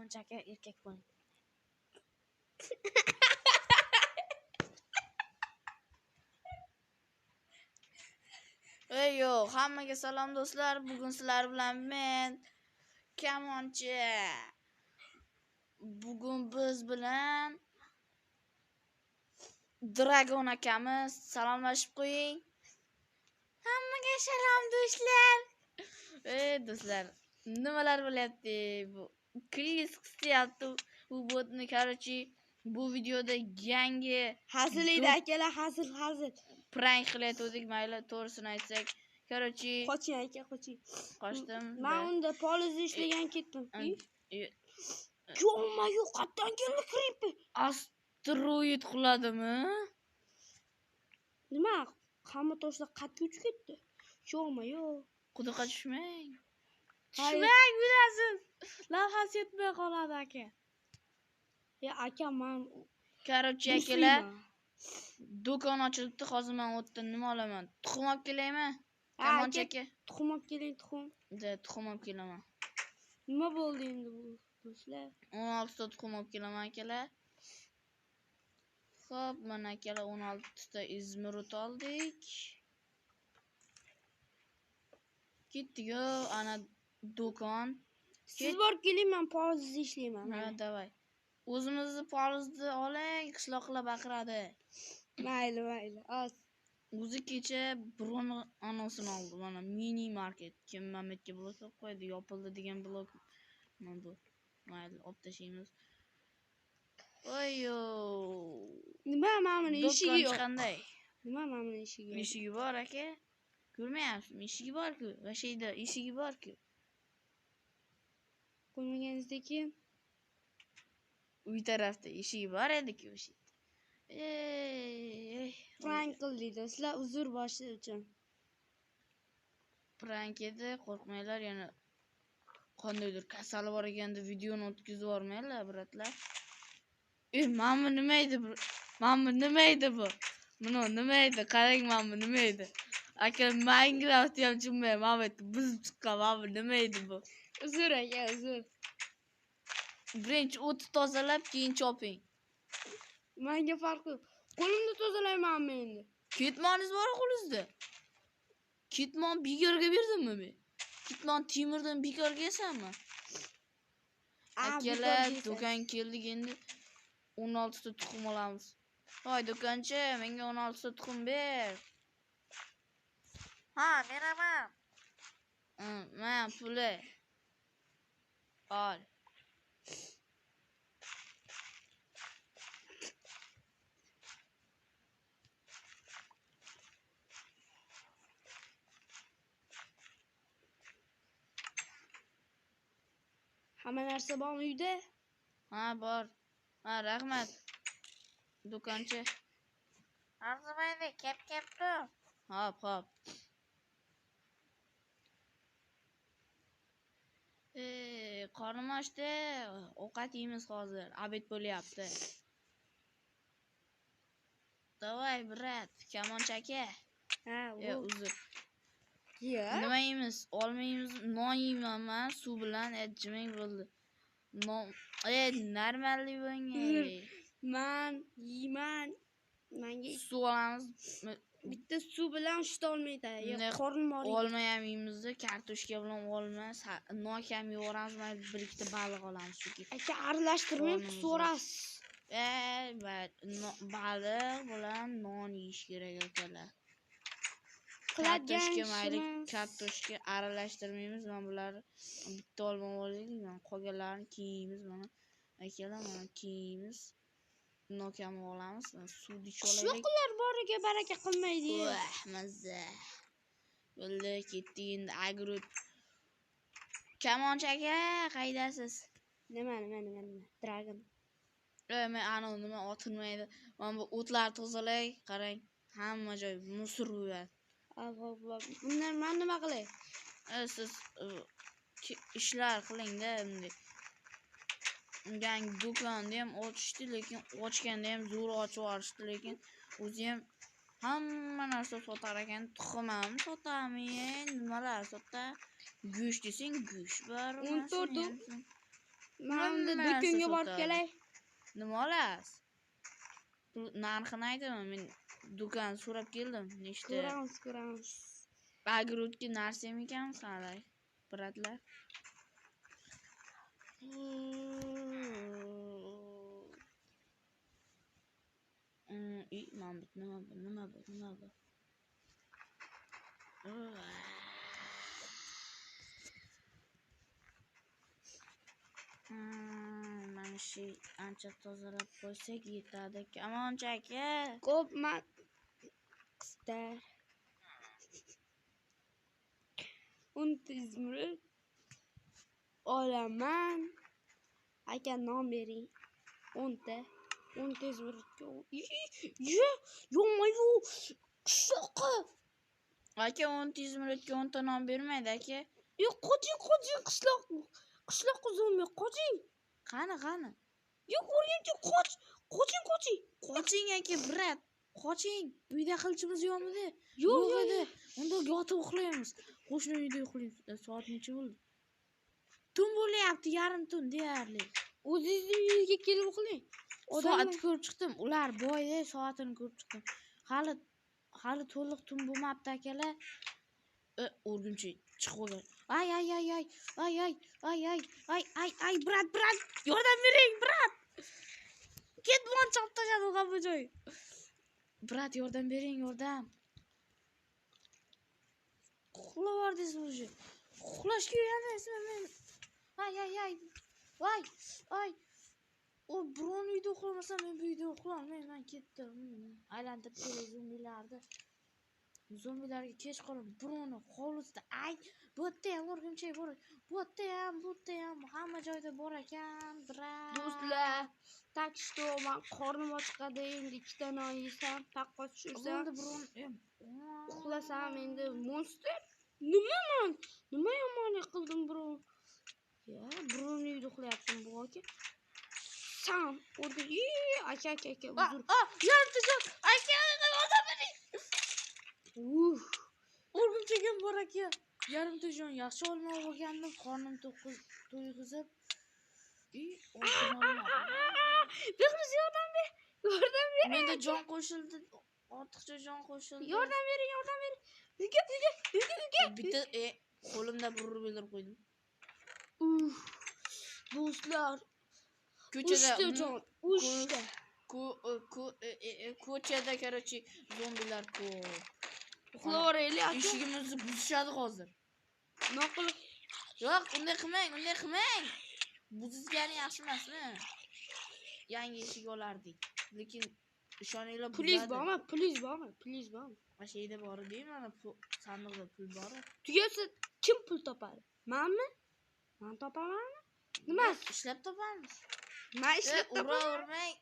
Kamonchi aka erkak bo'ling. Ey yo, hammaga salom do'stlar. Bugun sizlar bilan men Kamonchi. Bugun biz bilan Dragon akamiz. Salomlashib qo'ying. Hammaga salom do'stlar. Ey do'stlar, nimalar bo'lyapti? Bu kriz qisyapti bu botni. Короче, bu videoda yangi Hazil edi akalar, hazil hazil. Prank qilayotgandik, mayli, to'g'risini aytsak. Короче, Qoching aka, qoching. Qochdim. Men unda polizni ishlagan ketdim. Yo'qma-yo'q, qayerdan keldi creeper? Asteroid quladimi? Nima? Hamma toshlar qayerga uchib ketdi? Yo'qma-yo'q. Quduqqa tushmang. Tushmang, bilasiz. Lavhasi yetmay qoladi aka. Ya aka, men Короче, akalar, do'kon ochilibdi. Hozir men u yerdan nima olaman? Tuxum olib kelaymi? Kamonchi aka. Tuxum olib keling, tuxum. Da, tuxum olib kelaman. Nima bo'ldi endi bu do'stlar? 16 ta tuxum olib kelaman akalar. Xo'p, mana akalar 16 ta izmirut oldik. Ketdik-ku, ana do'kon. Siz borib keling, men polizni ishlayman. Ha, davay. O'zimizni polizni oling, qishloqlar baqiradi. Mayli, mayli. Oz. O'zi kecha birovni anonsini oldi. Mana mini market. Kim Mametga blok qilib qo'ydi, yopildi degan blok. Mana bu. Mayli, olib tashlaymiz. Oy-yo. Nima mana buni eshigi yo'q? Qanday? Nima mana buni eshigi yo'q? Eshigi bor aka. Ko'rmayapsizmi? Eshigi bor-ku. Vashayda eshigi bor-ku. Qo'ymaganingizdan keyin uy tarafda eshigi bor edi-ku o'sha yerda. Ey, prank qildik do'stlar, uzr boshi uchun. Prank edi, qo'rqmanglar, yana qandaydir kasali bor ekanda videoni o'tkazib yubormanglar, bratlar. Ey, mana bu nima edi bu? Mana bu nima edi bu? Buni nima edi? Qarang, mana bu nima edi? Aka, Minecraftni ham tushunmayman. Mana bu yerda buzib chiqqan, mana bu nima edi bu? Uzr aka, uzr. Birinchi o'tni tozalab, keyin choping. Menga farqi yo'q. Qo'limni tozalaymanmi endi? Ketmoningiz bor qo'lingizda. Ketmon bekorga berdimmi men? Ketmon temirdan bekorga yesanmi? Akalar, do'kon keldik endi. 16 ta tuxum olamiz. Voy do'konchi, menga 16 ta tuxum ber. Ha, beraman. Men puli. Ol. Hamma narsa bormi uyda? Ha, bor. Ha, rahmat. Do'konchi. Arzimaydi, kep-kep tur. Hop, hop. Qornim ochdi. Ovqat yeymiz hozir. Obed bo'lyapti. Davay, brat, kamonchi aka. Ha, uzr. Ya. Nima yeymiz? Olma yeymiz, non yeyman men suv bilan, jiming bo'ldi. Non, normalli bo'ling. Men yeyman. Menga suv olamiz. Bitta suv bilan uchta olmaydi. Yo'q, qornim og'riydi. Olma ham yeymiz-da, kartoshka bilan olma, nok ham yevoramiz, mana bir ikkita baliq olamiz shuki. Aka, aralashtirmang, so'rasiz. Baliq bilan non yeyish kerak akalar. Qiladigan Kartoshka mayli, ishimiz. kartoshka aralashtirmaymiz. Mana bularni bitta olma olaylik, mana qolganlarini keyimiz, mana akalar, mana keyimiz. Nok ham olamiz, mana suvni ichib olaylik. Qishloqlar boriga baraka qilmaydi. Voh, mazza. Bo'ldi, ketdik endi agrot. Kamonchi aka, qaydasiz? Nima, nima, nima, nima? Dragon. Men ana nima otilmaydi. Mana bu o'tlar tozalay, qarang, hamma joy musor bo'ladi. Hop, hop. Bundan men nima qilay? Siz ishlar qilingda bunday. Yangi do'konni ham ochishdi, lekin ochganda ham zo'r ochib yuborishdi, lekin o'zi ham hamma narsa sotar ekan. Tuxum ham sotami, nimalar sotadi? Go'sht desang go'sht bor, 14 masalan. Men unda Hamma narsa do'konga borib sotadi. kelay. Nima olasiz? Pul narxini aytaman. Men do'kon so'rab keldim. Nechta? Ko'ramiz, ko'ramiz. Огородga narsa ekanmiz hali, брат lar. Mana bu nima bu? Nima bu? Nima bu? Mana shu ancha tozalab qo'ysak yetadi. Kamonchi aka. Ko'p man qistar. 10 izmir olaman. Aka non bering. 10 ta. 10 ta izmirga. Ye, yo'q-yu. Qishloqqa. Aka 10 ta izmirga 10 ta non bermaydi aka. Yo'q, qoching, qoching, qishloq. Qishloq zombi, qoching. Qani, qani? Yo'q, o'rganchi, qoch. Qoching, qoching. Qoching aka, brat. Qoching. Uyda qilichimiz yo'qmidi? Yo'q, Yo'q yo'q, edi. Unda yotib uxlaymiz. Qo'shni uyda uxlaymiz. Soat necha bo'ldi? Tun bo'lyapti, yarim tun deyarli. O'zingizni uyingizga kelib uxlang. Soat ko'rib chiqdim. Ular boyda soatini ko'rib chiqdim. Hali to'liq tun bo'lmabdi akalar. O'rgimchi chiqib olgan. Ay ay ay ay ay ay ay ay ay ay ay brat brat yordam bering brat. Ketmon chopib tashladi hamma joy. Brat yordam bering yordam. Uxlab yubordingiz уже. Uxlashga uyalasizmi men? Ay ay ay. Voy ay. O biron uyda uxlamasam men bu uyda uxlolmayman ketdim. Aylantirib kelay zombilarni. Zombilarga kech qolib birovni hovlisida ay bu yerda ham o'rgimchak bor. Bu yerda ham, bu yerda ham hamma joyda bor ekan, brat. Do'stlar, tak что man qornim ochiqadi, endi 2 ta non yesam, taqqa tushirsam, Bo'ldi biron. uxlasam endi monster. Nima man? Nima yomonlik qildim birov? Ya, birovni uyida uxlayaptim bu aka. Sam, o'rga, aka, aka, aka, uzr. Yarimta jon. Aka, yordam bering. Uf. O'rgimchak ham bor aka. Yarimta jon yaxshi olma olgandim, qornim to'yg'izib. Oltin olma. Behruz yordam ber. Yordam ber. Menda jon qo'shildi, ortiqcha jon qo'shildi. Yordam bering, yordam bering. Uyga, uyga, uyga, uyga. Bitta qo'limda bir urib o'ldirib qo'ydim. Uf. Do'stlar, Ko'chada 3 ta jon, 3 ta. Ko'chada, короче, zombilar ko'p. Uxlaveraylik aka. Eshigimizni buzishadi hozir. Nima qilib? Yo'q, unday qilmang, unday qilmang. Buzilgani yaxshi emasmi? Yangi eshik olardik. Lekin ishoninglar Pulingiz buzadi. bormi? Pulingiz bormi? Pulingiz bormi? Mana shu yerda bor edi, mana sandiqda pul bor. Tugasa kim pul topadi? Manmi? Man topamanmi? Nima? Ishlab topamiz. Man ishlab topaman. Uravermang.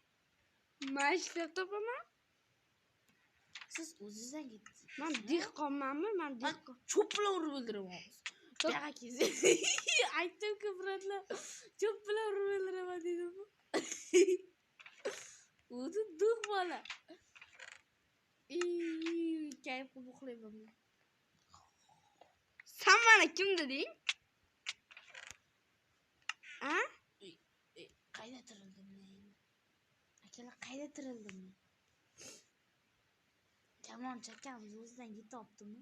Man ishlab topaman. Siz o'zingizdan ketdingiz. Man dehqonmanmi? Man dehqon. Cho'p bilan urib o'ldiraman. Cho'p. Buyoqqa kelsin. Aytdim-ku, брат lar. Cho'p bilan urib o'ldiraman dedim. O'zi duh bola. Kayf qilib uxlayman men. Sen bana kim deding? A? Qayda tirildim men endi? Akalar, qayda tirildim men? Kamon chakamiz o'zidan ketopdimi?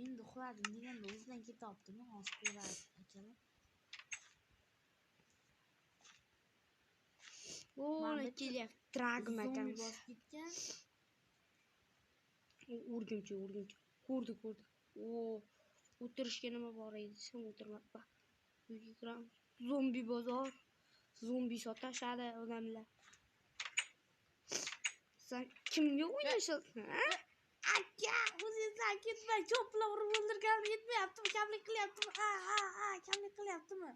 Endi uxladim deganda o'zidan ketopdimi? Hozir ko'radi akalar. O'na kelyapti. Dragm Zombi akamiz. bosib ketgan. O'rgimchi, o'rgimchi. Ko'rdi, ko'rdi. O, o'tirishga nima bor edi? Sen o'tirmabman. Uyga kiramiz. Zombi bozor. Zombi sotashadi odamlar. Sen kimga o'ynashasan, ha? Aka, o'zingizdan ketmang. Cho'p bilan urib o'ldirganim yetmayaptimi? Kamlik qilyaptimi? Ha, ha, ha, kamlik qilyaptimi?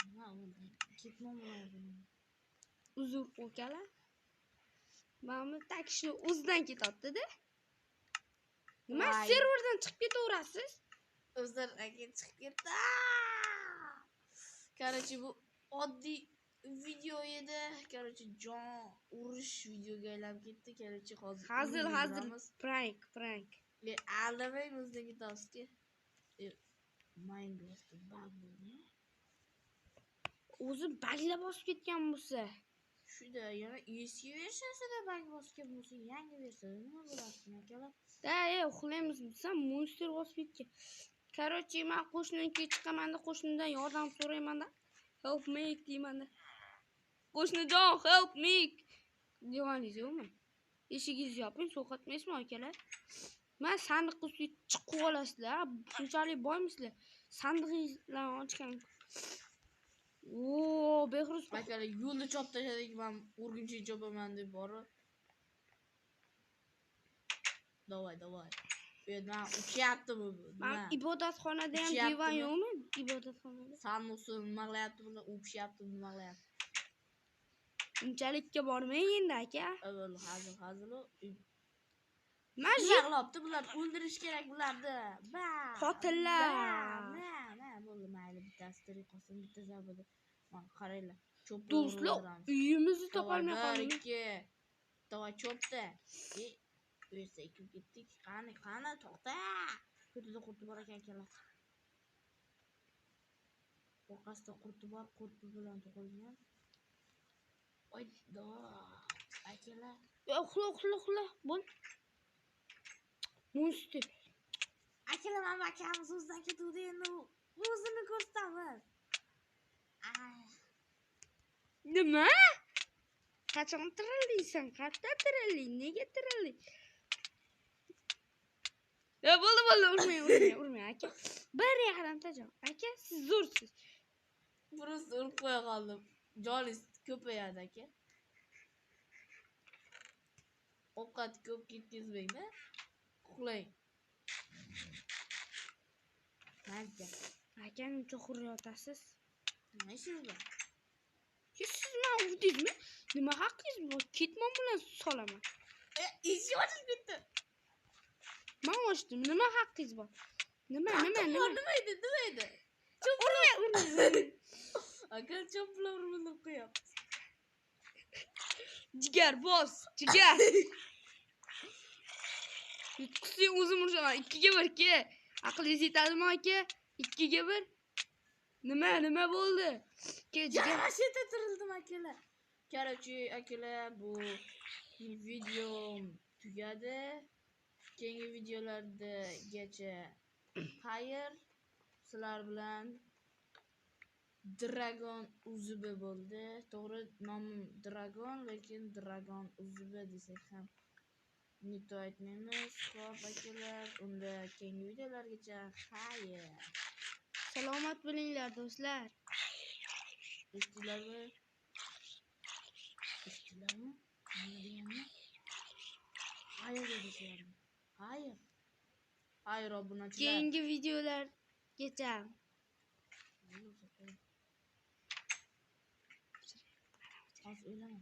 Nima bo'ldi? Ketmon bilan urdim. Uzr akalar. Mana bu takishni o'zidan ketyapti-da. Nima Voy. serverdan chiqib ketaverasiz? Uzr aka, chiqib ketdi. Короче, bu oddiy video edi. Короче, jon urish videoga aylanib ketdi. Короче, hozir Hazil, urib hazil. yuramiz. Prank, prank. Aldamang o'zidan ketosizki. Minecraftda bug bo'ldi. O'zi bagla bosib ketgan bo'lsa. Shunda yana eski versiyasida bag bosgan bo'lsa, yangi versiyada nima bo'larkan akalar? Da, uxlaymiz desam monster bosib ketgan. Короче, men qo'shniga chiqaman-da, qo'shnidan yordam so'rayman-da. Help me deyman-da. Qo'shnijon, help me. Devaningiz yo'qmi? Eshigingizni yoping, sovqotmaysizmi akalar? Men sandiq ustiga chiqib olasizlar. Shunchalik boymisizlar? Sandig'ingizlarni ochgan. O, Behruz akalar yo'lda chop tashladik, men o'rgimchak chopaman deb borib. Davay, davay. Bu yerdan uchyaptimi bu? Men ibodatxonada ham divan yo'qmi? Ibodatxonada. Sandiqni nima qilyapti bular? O'pishyapti, nima qilyapti? Unchalikka bormang endi aka. Avval hazil hazil. Mana nima qilyapti bular? O'ldirish kerak bularni. Ba. Qotillar. Na, bo'ldi, mayli, bittasi tirik qolsin, bitta zabada. Mana qaranglar. Cho'p. Do'stlar, uyimizni topolmay qoldik. Davay cho'pda. O'ysa ikib ketdik. Qani, qani, to'xta. Ko'tida qurti bor ekan akalar. Orqasida qurti bor, qurti bilan tug'ilgan. Oy, akalar. Uxla, uxla, uxla. Bo'l. Monster. Akalar, mana akamiz o'zidan ketuvdi, endi o'zini ko'rsatamiz. Nima? Qachon tirildiysan? Qayerda tirilding? Nega tirilding? Bo'ldi, bo'ldi, urmang, urmang, urmang aka. Bir yarimta jon. Aka, siz zo'rsiz. Просто urib qo'ya qoldim. Joningiz ko'payadi aka. Ovqat ko'p ketkazmang-da. Uxlang. Mazza. Aka, uncha xurriyotasiz. Nima ishingiz bor? Siz meni urdingizmi? Nima haqqingiz bor? Ketmon bilan solaman. Eshik ochilib ketdi. Men ochdim. Nima haqqingiz bor? Nima, nima, nima? Nima edi, nima edi? Urmang, urmang. Aka cho'p bilan urib qo'yapti. Jigar bos, jigar. Yutqizsang o'zim urishaman. 2ga 1 ke. Aqlingiz yetadimi aka? 2ga 1. Nima, nima bo'ldi? Ke jigar. Yana tirildim akalar. Короче, akalar, bu video tugadi. Keyingi videolardagacha xayr. Sizlar bilan Dragon UZB bo'ldi. To'g'ri, nomim Dragon, lekin Dragon UZB desak ham nito aytmaymiz. Xo'p, akalar, unda keyingi videolargacha xayr. Salomat bo'linglar do'stlar. Eshitdilarmi? Eshitdilarmi? Nima deganmi? Xayr dedi sizlarga. Xayr. Xayr obunachilar. Keyingi videolargacha. Hozir o'ylama.